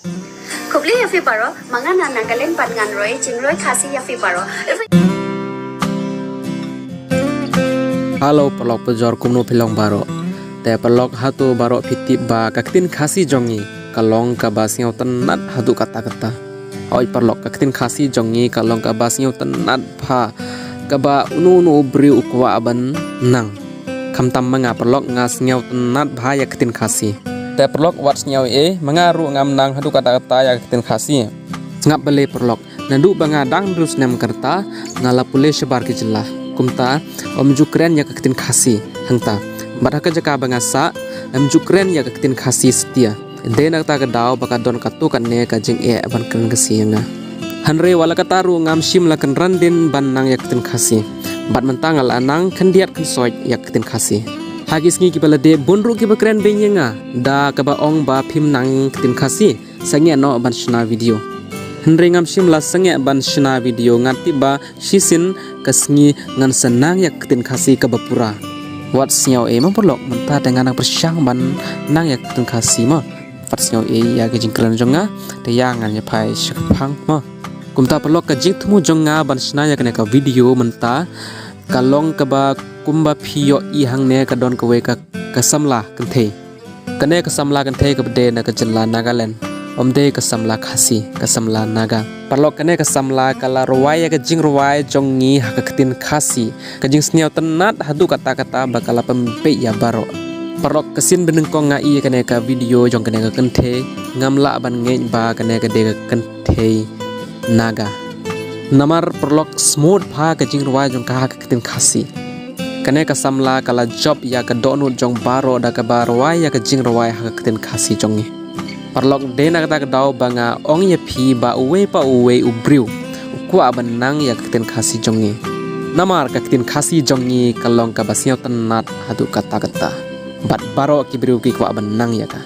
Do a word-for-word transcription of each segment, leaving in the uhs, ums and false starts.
Khublei ïa phi baroh, ma nga na Nagaland pat ngan rwai jingrwai Khasi ïa phi baroh. Hello paralok pajor, kumno phi long baroh? Te paralok, hato baroh phi tip ba ka ktien Khasi jong ngi ka long kaba sngewtynnat haduh katta katta? Hooid paralok, ka ktien Khasi jong ngi ka long kaba sngewtynnat bha, kaba uno uno u briew u kwah ban nang. Khamtam ma nga paralok, nga sngewtynnat bha ïa ka ktien Khasi. Te paralok, wat sngew ei ei, ma nga ruh ngam nang haduh katta katta ïa ka ktien Khasi. Sngap balei paralok, naduh ba nga dang hynriew snem ka rta nga la pule shabar ki jylla. Kumta ym ju kren ïa ka ktien Khasi hangta. Bad ha ka jaka ba nga sah, ym ju kren ïa ka ktien Khasi satia. Dei na kata ka daw ba ka don katto katne ka jingeh ban kren Khasi ïa nga. Hynrei wat la katta ruh ngam shym la kynran dien ban nang ïa ka ktien Khasi. Bad mynta nga la nang khyndiat khynsoit ïa ka ktien Khasi. Ha ki sngi kiba la dep, bun ruh kiba kren beiñ ïa nga da kaba ong ba phim nang ktien Khasi, sangeh noh ban shna video. Hynrei ngam shym la sangeh ban shna video, nga tip ba shisien ka sngi ngan sa nang ïa ka ktien Khasi kaba pura. Wat sngew ei ma paralok, mynta te nga nang pyrshang ban nang ïa ka ktien Khasi ma. Wat sngew ei ïa ka jingkren jong nga, te ïa ngan ïa phai sha ka phang ma. Kumta paralok, ka jingthmu jong nga ban shna ïa kane ka video mynta ka long kaba kumba phi ïohi hangne, ka don kawei ka, ka samla kynthei. Kane ka samla kynthei kaba dei na ka jylla Nagaland, ym dei ka samla Khasi, ka samla Naga. Paralok, kane ka samla ka la rwai ïa ka jingrwai jong ngi ha ka ktien Khasi. Ka jingsngewtynnat haduh katta katta ba ka la pynbeit ïa baroh. Paralok, ka sien banyngkong nga i ïa kane ka video jong kane ka kynthei, ngam lah ban ngeit ba kane ka dei ka kynthei Naga. Namar paralok, smooth bha ka jingrwai jong ka ha ka ktien Khasi. Kane ka samla ka la jop ïa ka dohnud jong baroh da kaba rwai ïa ka jingrwai ha ka ktien Khasi jong ngi. Paralok, dei na kata ka daw ba nga ong ïa phi ba uwei pa uwei u briew u kwah ban nang ïa ka ktien Khasi jong ngi. Namar ka ktien Khasi jong ngi ka long kaba sngewtynnat haduh katta katta. Bad baroh ki briew ki kwah ban nang ïa ka.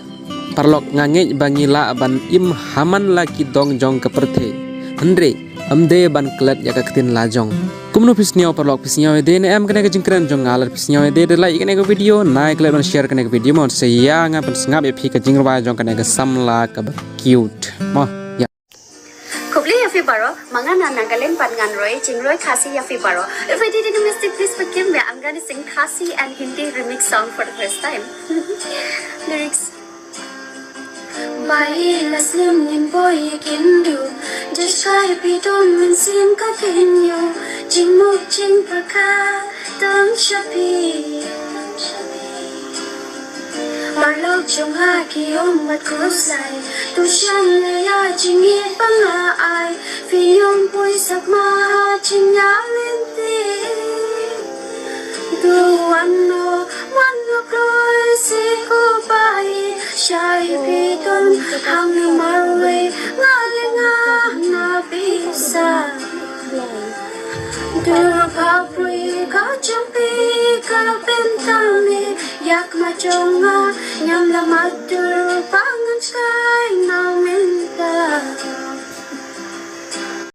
Paralok, nga ngeit ba ngi lah ban im ha man la ki dong jong ka pyrthei, hynrei ym dei ban klet ïa ka ktien la jong. Kumno phi sngew paralok, phi sngew ïadei ne em kane ka jingkren jong nga? Lada phi sngew ïadei, dei like ïa kane ka video, nai klet ban share kane ka video mo, sa ïa nga pynsngap ïa phi ka jingrwai jong kane ka samla kaba cute mo. Ïa. Khublei ïa phi baroh, ma nga na Nagaland pat ngan rwai jingrwai Khasi ïa phi baroh. If I did any mistake, please forgive me. I'm gonna sing Khasi and Hindi remix song for the first time. Lyrics. Bai la slim nin boy kindu, just kai pi don min sim ka kinyo, jing muk jing paka, don shapi. Marlok jong ha ki ong mat kusai, tu shan le ya jing i panga ai, fi nyong pui sak ma ha jing ya linti. Tu wan no, wan no kloi si ko bai, shai pi ton, hang no marwei, nga le nga na bisa. Dur pha prui ka jong pi ka bentang ni, yak ma jong nga, nyam la ma dur pangan skai na minta.